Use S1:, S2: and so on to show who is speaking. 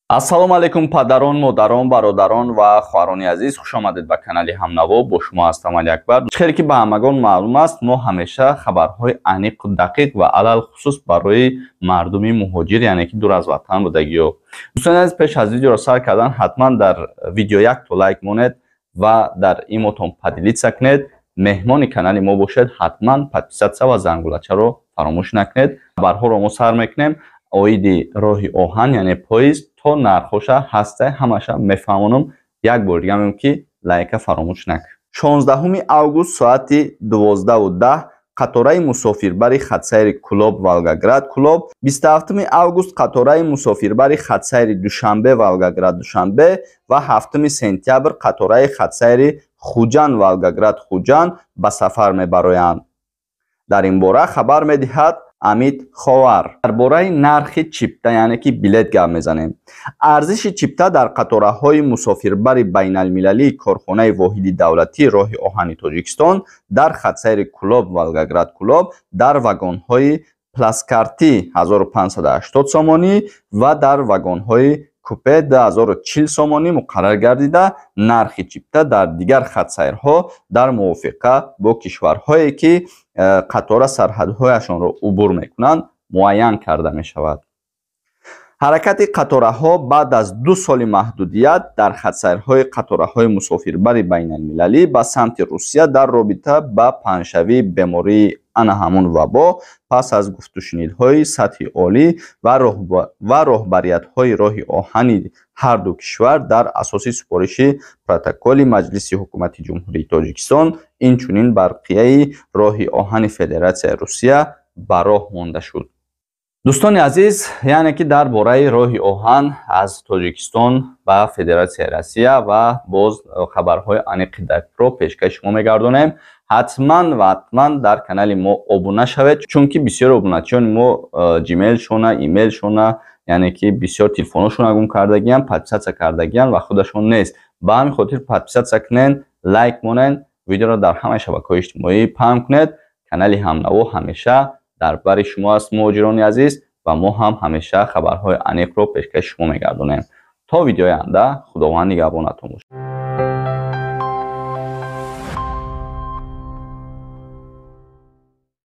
S1: Ассалому алайкум, падарон, модарон, бародарон ва хоҳарони азиз, хуш омадед ба канали Ҳамнаво. Бо шумо ҳастам Алиакбар. Хеле ки ба ҳамагон маълум аст, мо ҳамеша хабарҳои аниқу дақиқ ва алалхусус барои мардуми муҳоҷир, яъне ки дур аз ватан будагиё. Дӯстони азиз, пеш аз видеоро сар кардан ҳатман дар видео якто лайк монед ва дар имотон поделиться кунед. Меҳмони канали мо бошед, ҳатман подписаться ва зангулачаро фаромӯш накунед. Хабарҳоро мо сар мекунем оиди роҳи оҳан, яъне поезд, то нархоша ҳаста, ҳамаша мефаҳмонам. Як бор дига мегӯям, ки лайка фаромӯш накун. 16 август соати 12:10 қатораи мусофирбари хатсайри Кӯлоб Волгоград Кӯлоб, 27 август қатораи мусофирбари хатсайри Душанбе Волгоград Душанбе ва 7 сентябр қатораи хатсайри Хуҷанд Волгоград Хуҷанд ба сафар мебароянд. Дар ин бора хабар медиҳад Амид Ховар. Дар бораи нархи чипта, яъне ки билет, гап мезанем. Арзиши чипта дар қатораҳои мусофирбари байналмилалии корхонаи воҳиди давлатии роҳи оҳани Тоҷикистон дар хатсайри Кӯлоб Волгоград Кӯлоб дар вагонҳои плацкартӣ 1580 сомонӣ ва дар вагонҳои купе 2040 сомонӣ муқаррар гардида, нархи чипта дар дигар хатсайрҳо дар мувофиқа бо кишварҳое, ки қатора сарҳадҳояшонро убур мекунанд, муайян карда мешавад. Ҳаракати қатораҳо баъд аз 2 соли маҳдудият дар хатсайрҳои қатораҳои мусофирбари байналмилалӣ ба самти Русия дар робита ба паҳншавии бемории ана ҳамун вабо пас аз гуфтушунидҳои сатҳи олӣ ва роҳбариятҳои роҳи оҳани ҳарду кишвар дар асоси супориши протоколи Маҷлиси Ҳукумати Ҷумҳурии Тоҷикистон, инчунин барқияи роҳи оҳани Федератсияи Русия ба роҳ монда шуд. Дӯстони азиз, яъне ки дар бораи роҳи оҳан аз Тоҷикистон ба Федератсияи Россия ва боз хабарҳои аниқи дақиқро пешкаши шумо мегардонем. Ҳатман ва ҳатман дар канали мо обуна шавед, чунки бисёр обуначиёни мо ҷимейлшона, имейлшона, яъне ки бисёр телефоношона гум кардагиян, подписаться кардагиян ва худашон нест. Ба ҳамин хотир подписаться кунед, лайк монед, видеоро дар ҳамаи шабакаҳои иҷтимоӣ паҳн кунед. Канали Ҳамнаво ҳамеша дар бари шумо аст, муҳоҷирони азиз, ва мо ҳам ҳамеша хабарҳои аниқро пешкаши шумо мегардонем. То видеои оянда, Худованд нигаҳбонатон бошад.